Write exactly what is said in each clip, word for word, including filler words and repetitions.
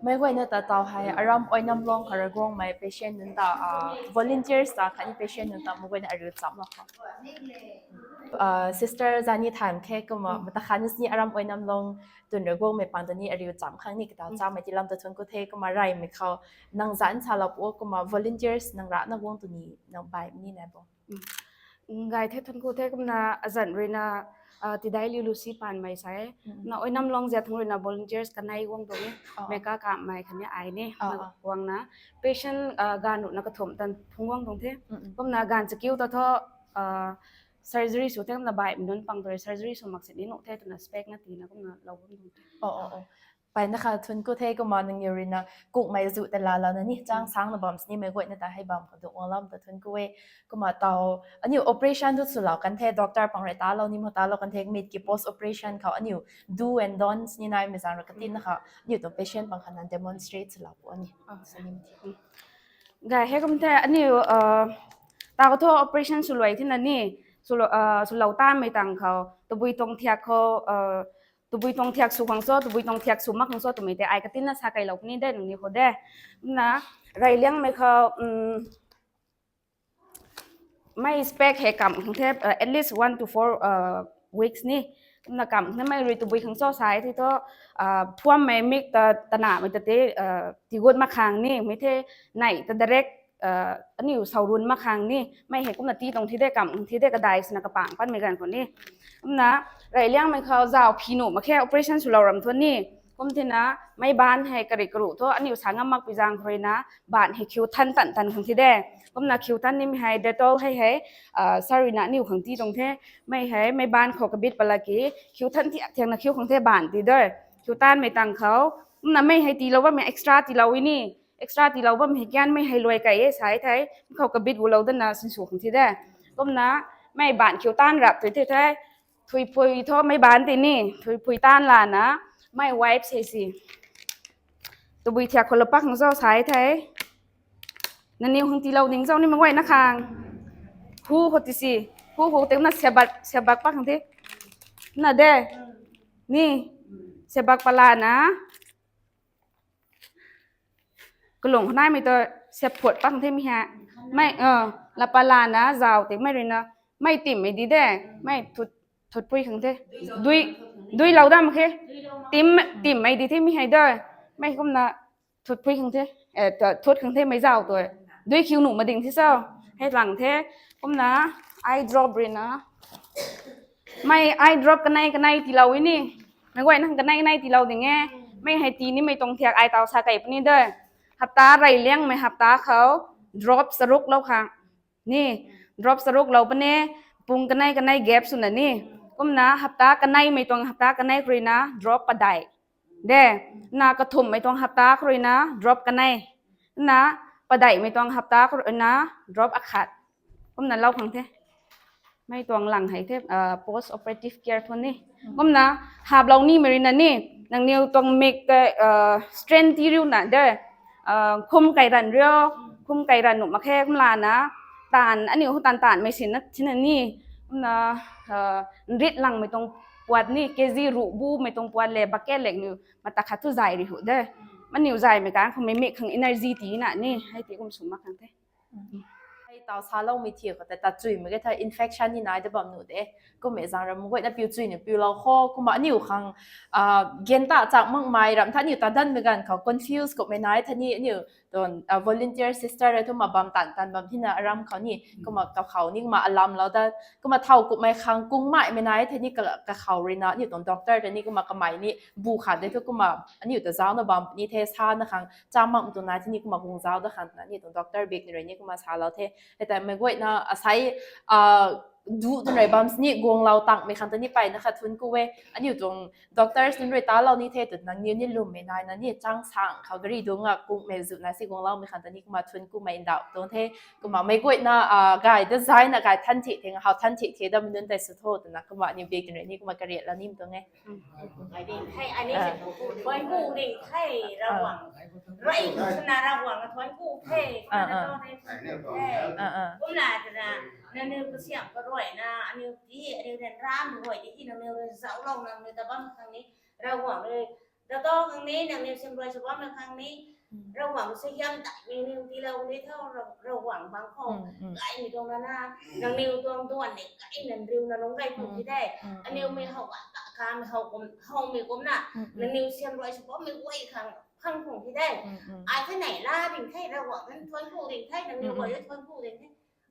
Meic guayna ta taw hei aram Oinamlong khou rui guangmei patient nunc ta, ah, volunteers ta khatni patient nunc ta meic guayna ariu cham lak khou. Ah, sister Zani Tham khe kumna mata khatni sini aram Oinamlong tun rui guangmei pang ta ni ariu cham khang ni kata chamei tilam ta thuanc ku the kumna reymei khou nang zanc sa lak pu kumna volunteers nang rana guang tu ni nang bai ni na bo. Gay the thuanc ku the kumna azanc ruina, ah, tidai liu lu si panmei sai. Na Oinamlong zia thang ruina volunteers kanei guang tuang e. Meka kamei khatni ai ni. Guangna patient, ah, ganv ruhna kathumh tan phung guang tuang the. Kumna ganv chakiu ta thu, ah, surgery sw the kumna baihmei nunc pang tu rui surgery sw mak sini nuh the twna spec na tina kumna lou guang tuang the. Pai na kha thuanc ku the kumna nangniw ruina kukmei zu ta laalou na ni chang sang na bam sini meic guayna ta hei bam khou duk wang lam ta thuanc ku e. Kumna taw aniu operation tu swlou kan the doctor pang rui talou ni mo talou kan the mit ki post operation khou aniu do and don'ts ni naimei zang ra katin na kha aniu tuang patient pang kha na demonstrate swlou pu ani. Gay he kum the aniu, ah, taw thu operation swluai thina ni swlou, ah, swlou tanmei tang khou tabui tuang thiak khou, ah, tabui tuang thiak sw khang so, tabui tuang thiak sw mak khang so twmei tei ai katin na sa kailou puni de nangniw khou de. Na reyliangmei khou, mei spec hei kam khang the, at least one to four weeks ni. Kumna kam khang the mei rui tabui khang cho sai the thu, phuammei mik ta tanamei ta te, tigut mak khang ni mei the, nei ta direct aniu saurun mak khang ni mei hei kumna ti tuang thi de kam khang thi de kadai swna kapang panmei ganv khou ni. Kumna reyliangmei khou zau phi nuh mak khe operation swlou ram thu ni. Kum thina mei baanc hei kari karuh thu aniu sa ngam makpui zaeng khou ruina baanc hei khiu than tan tan khang thi de. Kumna khiu than nimei hei Dettol hei hei, sa ruina aniu khang ti tuang the. Mei hei mei baanc khou kabit pala ki khiu than thiak thiakna khiu khang the baanc ti de. Khiu tanmei tang khou kumna mei hei tiilou bammei extra tiilou e ni. Extra tiilou bammei hei kian mei hei luai kai e sai the. Khou kabit gulou dana sinsw khang thi de. Kumna mei baanc khiu tan rap tui the the. Thuipui thu mei baanc ti ni thuipui tan lana mei wipes hei si tabui thiak khou lou pak khang zau sai the. Nangniw khang tiilou ding zau ni mei guayna khang hu khou ti si, hu khou tei kumna siabak siabak pak khang the. Na de ni siabak palana kalung khou naimei tu siap phuat pak khang the mei ha. Mei, lapalana zau tei mei ruina mei timmei di de, mei thut pui khang the. Dui lou dam khe. Tim, timmei di the mei hei de. Mei kumna thut pui khang the, thut khang the mei zau tu. Dui khiu nuh mading the cho. Hei lang the. Kumna eye drop ruina mei eye drop kanei kanei tiilou e ni. Mei guay nang kanei kanei tiilou ding e. Mei hei ti nimei tuang thiak ai taw sa kei puni de. Hapta reyliangmei hapta khou drop charuk lou khang ni. Drop charuk lou pune, pung kanei kanei gap swna ni. Kumna hapta kaneimei tuang hapta kanei khou ruina drop padeih de. Na kathumhmei tuang hapta khou ruina drop kanei. Na padeihmei tuang hapta khou ruina drop akhat. Kumna lou khang the. Mei tuang lang hei the, post operative care thu ni. Kumna haplou nimei ruina ni nangniw tuang mik tei strength ti riuna de. Khum kai ran rio, khum kai ran nuh mak khe kumlana taanv aniu khou taanv taanvmei sinna thina ni. Kumna nrit langmei tuang puat ni kg ruh bumei tuang puat le bucket lek niu mata khat thu zay ri hu de. Maniw zaymei kan khoumei mik khang energy tina ni hei ti kum sw mak khang the. Hei taw saloumei thiu khou tei ta chuimei ke the infection ni nai de bam nuh de. Kummei zaeng ram guayna piu chuina piulou kho kumna aniu khang gen ta chak makmei ram tha aniu ta danmei ganv khou confuse kummei nai the ni aniu tuang volunteer sister e thuma bam tan tan bam thina aram khou ni kumna kakhou ni kumna alamlou da kumna thow kummei khang kungmaimei nai the ni kakhou ruina aniu tuang doctor tei ni kumna kamei ni bu khat de thu kumna aniu ta zaucna bam ni the sana khang cham mak tu nai the ni kumna kung zauc da khang twna aniu tuang doctor bik ni rui ni kumna salou the. Hei tei meic guayna asei du twn rui bam sini guanglou tangmei khang ta ni peyna khat thuanc ku e. Aniu tuang doctors nunc rui talou ni the tw nangniw ni lwmmei naina ni chang sang khou gari dungc a kungmei zuna si guangloumei khang ta ni kumna thuanc kumei ndauh tuang the. Kumna meic guayna gay da zayna gay than thik the, how than thik the damei nunc tei sw tho twna kumna aniu bik twn rui ni kumna kariatlou nim tuang e. Ai ding the, ai ni se, thuanc ku ding the, Ravguangc. Rui swna Ravguangc thuanc ku the, kumna tho the, thuanc ku the. Kumna twna, nangniw kasiamh karuayna aniu ti, aniu ryanramei guay ti, nangniw rui zauclouna aniu ta bam khang ni, Ravguangc rui Rau ta khang ni, nangniw simrui sw bammei khang ni, Ravguangc suaihiam daihmei niw tiilou ni tho, Ravguangc bang khou. Gaymei tuang rana, nangniw tuang duan ni gay nan riuna lungc gay khang ti de. Aniw mei how a ta kamei how kum, howmei kumna, nangniw simrui sw bammei guay khang, khang khang ti de. Ai the nei la ding the, Ravguangc nang thuan ku ding the, nangniw guay thuan ku ding the.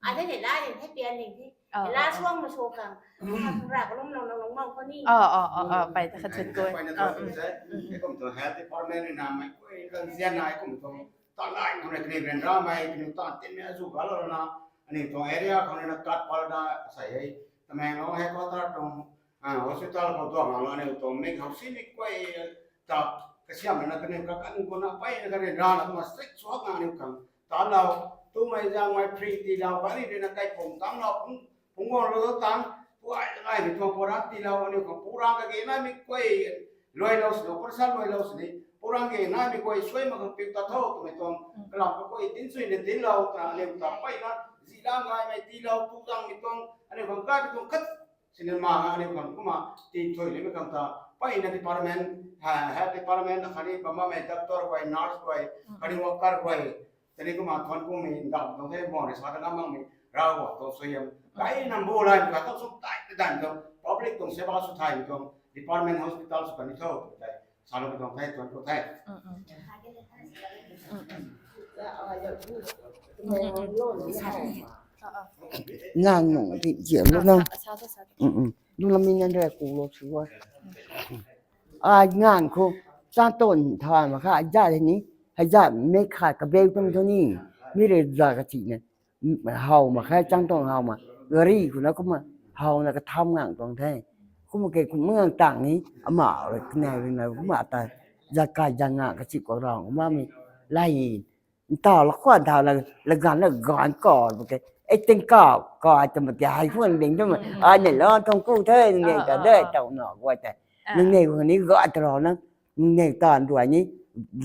Ai the nei la ding the, pian ding the. La suang ma sw khang, khang ra kalum lou lou lou mau khou ni. Pai ta khat chut ko. Kum tu health department ni na mei, koi kan zian na kum tu. Ta lai kum na kani ben ra mei, kani ta tin mei azu ga lou na. Ani tuang area khou ni na kat pal da sai hei. Tamenglong headquarter tuang hospital khou tuang na ni tuang mei khou si ni koi ta kasiam na kani ka kan ko na pai na kani ra na ma strict suak na ni khang. Ta lou, tumei zangmei free tiilou, gari rui na kai pum tam lou, pung, pung guang lou tan, puai ngai mi tuang purang tiilou, aniu khang purang kage naimei guay, luailou sini, operation luailou sini, purang ge naimei guay suai mak khang piu ta tho, twmei tuang, kalam ka guay tin sui na tinlou, ta aniu ta pai na, zi lam gaymei tiilou, tu zangmei tuang, aniu khang kai tuang khat, cinema aniu khang kumna, tin thui limei khang ta, pai na department, health department, akhatni bam bammei doctor guay, nurse guay, khatni worker guay, tani kumna thuan kumei ndauh tuang the, bang rui sa ta ngam makmei, Ravguangc tuang suaihiam. Kai nam bu lai ka tuang sw tai ta dan tuang, public tuang seva sw thaymei tuang, department hospital sw kani tho, tei, salou tuang the, thuan ku the. Nang nung di zian lou na. Lu lam mi nan re ku lou sw. Ai ngang khou, chang ton tha ma kha, za ni, hei za mei khat kabeu tuang thu ni, mi rui za kachina, how ma kha, chang ton how ma, gari khou na kumna, how na katham ngang tuang the. Kumna ke kumna ngang tang ni, ama rui kanei rui na kumna ta, za kai za ngang kachi khou rang kumna mi, lai, ntaw la khwan thaw la, laganv laganv kaw bu ke, acting kaw, kaw ai twmei ke, hei khwan ding twmei, ai nei la tuang ku the, nang nei ta de, taw na guay tei. Nang nei khou ni gay ta rau na, nang nei taanv ruai ni,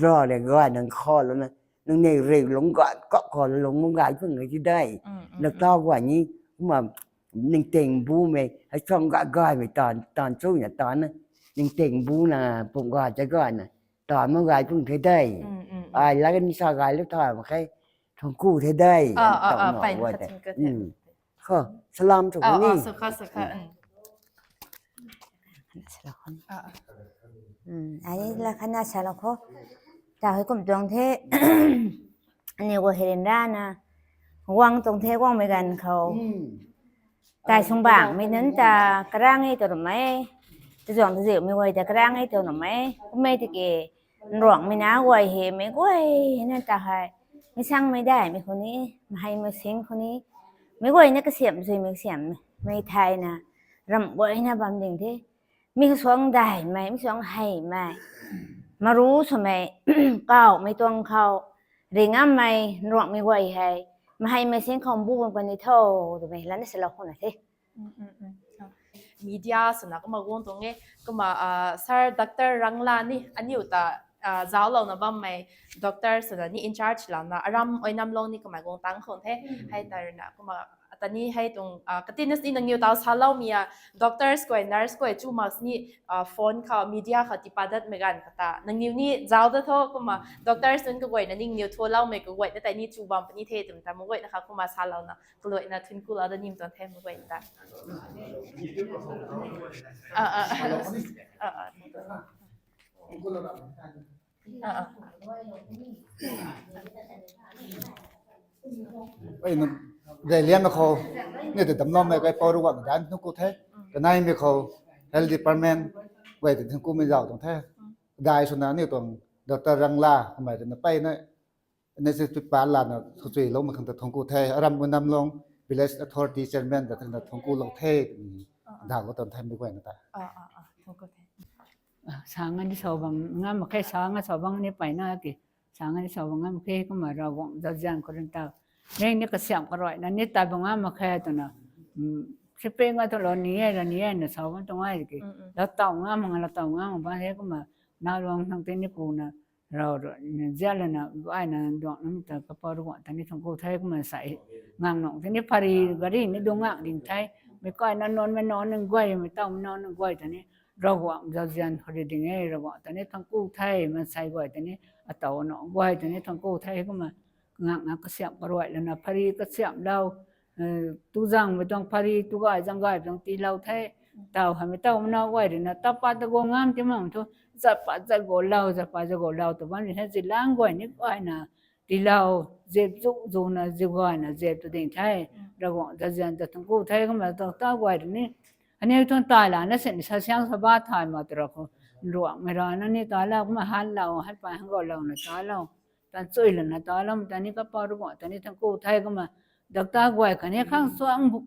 ra le gay nang kha lou na, nang nei rui lungc gay, kak kha lou lungc gay khang ti de. Nang taw guay ni, kumna, ningting bumei, hei chang gay gaymei taanv, taanv chuna taanv na, ningting bu na, pum gay ta gay na, taanv mak gay khang the de. Ai la kani sa gay lou tha mak khe, thuan ku the de. Kho, salam tu ni. Ai la khana salou kho. Ta hei kum tuang the. Aniu guay hei ryanrana guang tuang the, guangmei ganv khou. Tai sung bangmei nunc ta karang e tw ramei. Tazuang taziumei guay ta karang e tw ramei. Kummei tiki, nruangmei na guay hei, mei guay na ta hei, mi sangmei daihmei khou ni, mahei masing khou ni, mei guay na kasiamh zuimei kasiamhmei thayna, ramh guay na bam ding the. Mi kasuang daihmei, mi suang heimei, maru swmei, kawmei tuang khou, ringammei, nruangmei guay hei, mahei masing khou mbu bam kani tho, twmei lana salou khou na the. Media swna kumna guang tuang e, kumna, Sir Doctor Rangla ni aniu ta zauclouna bammei, doctor swna ni in charge louna aram Oinamlong ni kamei guang tang khou the. Hei ta rui na kumna, tani hei tuang, katinus ni nangniw taw saloumei a, doctors guay, nurse guay chu mak sini, phone khou, media khou tiipat datmei ganv khou ta nangniw ni zauc da tho, kumna doctors nunc kaguayna ningniw thuloumei kaguayna tei ni chu bam puni the twmei ta meic guayna kha kumna salouna kaluaina thuanc ku lou da nim tuang the meic guayna ta. Ai nunc, Zelianmei khou, ni tei damcloumei kaipouc Ravguangc danc thuanc ku the. Kaneimei khou, health department guay ta thuanc kumei zauc tuang the. Dai swna aniu tuang Doctor Rangla kamei rui na peyna, NHS tiipat lana thuanc chuiloumei khang ta thuanc ku the. Aram Oinamlong village authority chairman ta thuanc ku lou the. Daw ka tuang the meic guayna ta. Sa nga ni sa bang ngam mak khe, sa nga sa bang ni peyna ki. Sa nga ni sa bang ngam mak khe, kumna Ravguangc zauzian khou rui ta, ning ni kasiamh karuaina ni ta bang ngam mak khe twna, sipi nga thu lou ni e, ra ni e na sa bam tuang e ki. Lou taw ngam mak, lou taw ngam mak bam he kumna, nac luang nang tei ni kuna, rau rui, zian lana, gayna, duang nunc ta, kapouc Ravguangc ta ni thuanc ku the kumna sa e. Ngang nung tei ni phari, gari ni dung ngak ding the. Meic kai na nunc, mei nunc nang guay, mei taw mei nunc nang guay ta ni, Ravguangc zauzian khou ri ding e, Ravguangc ta ni thangc ku the, maansei guay ta ni, ataw na guay ta ni thangc ku the, kumna ngakna kasiamh karuai lana phari kasiamhlou, tu zangmei tuang phari, tu gay zang gay tuang tiilou the, taw hamei taw mana guay rui na, tapat ta go ngam ti mak thu, zat pat zat go lou, zat pat zat go lou, tu bam ni the, zilang guay ni guayna, tiilou, zip zu zu na, zip guayna, zip tu ding the, Ravguangc zauzian ta thangc ku the, kumna ta ta guay rui ni, aniu tuang tai lana sin sa siang sa ba thay ma tu ra khou, nruangmei rana ni talou, kumna hanlou, han pai han gou lou na talou, tan chui lana talou, ta ni kapou Ravguangc ta ni thangc ku the, kumna, doctor guay khatni khang suang bu,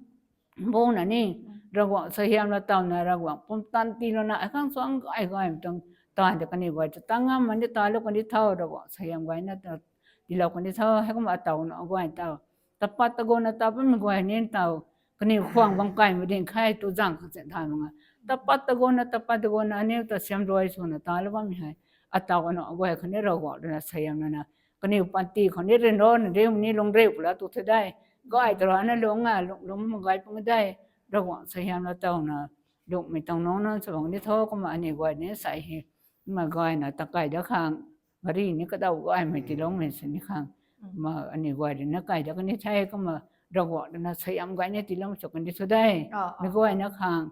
bu na ni, Ravguangc sahiam la taw na, Ravguangc pumtan tiilouna, khang suang gay gaymei tuang, tan de kaniw guay ta tang ngam ma ni talou kani tho, Ravguangc sahiam guayna ta, tiilou kani tho, heikumna ataw na guay taw, tapat ta go na tapat mi guay ni taw, kaniw khwang bam kaimei ding khe tu zang khang sin thay mak nga, tapat ta go na, tapat ta go na, aniu ta siam ruai swna talou bammei hei, ataw na guay khatni Ravguangc rui na sahiam lana, kaniw panty khou ni rinro na riu ni lung riu pula tu the de, gay tu rana lung a, lung lung ma gay pung de, Ravguangc sahiam la taw na, lungmei tuang nung nunc sa bang ni tho, kumna aniw guay ni sai hei, kumna gayna takai da khang, gari ni kadaw gaymei tiiloumei sini khang, kumna aniw guay rui na kai da kani the, kumna Ravguangc rui na sahiam gay ni tiiloumei sw kani thu de, mi guayna khang,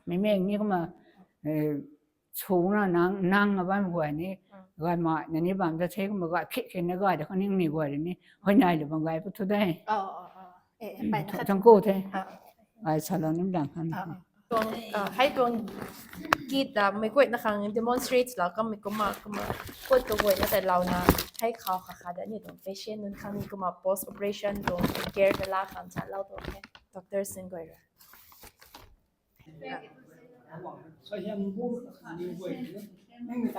mi meng ni kumna, suna nang nang a bam guay ni, gay ma na ni bam ta the, kumna gay khit khit na gay da kani ni guay rui ni, huayney lu bam gay pu thu de, thangc ku the, ai salou nim dang khan. Tuang, hei tuang kit ta mei guayna khang demonstrate la kammei kumna, kumna, kut kaguayna tei louna, hei khou kha kha da ni tuang patient nunc khang ni kumna post operation tuang care ta la khang chalou tuang the, doctor sin guay ra. Ni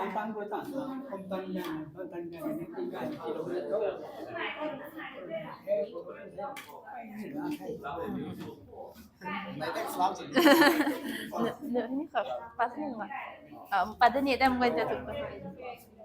khou pat ni nga, pat ni dam guay ta tu.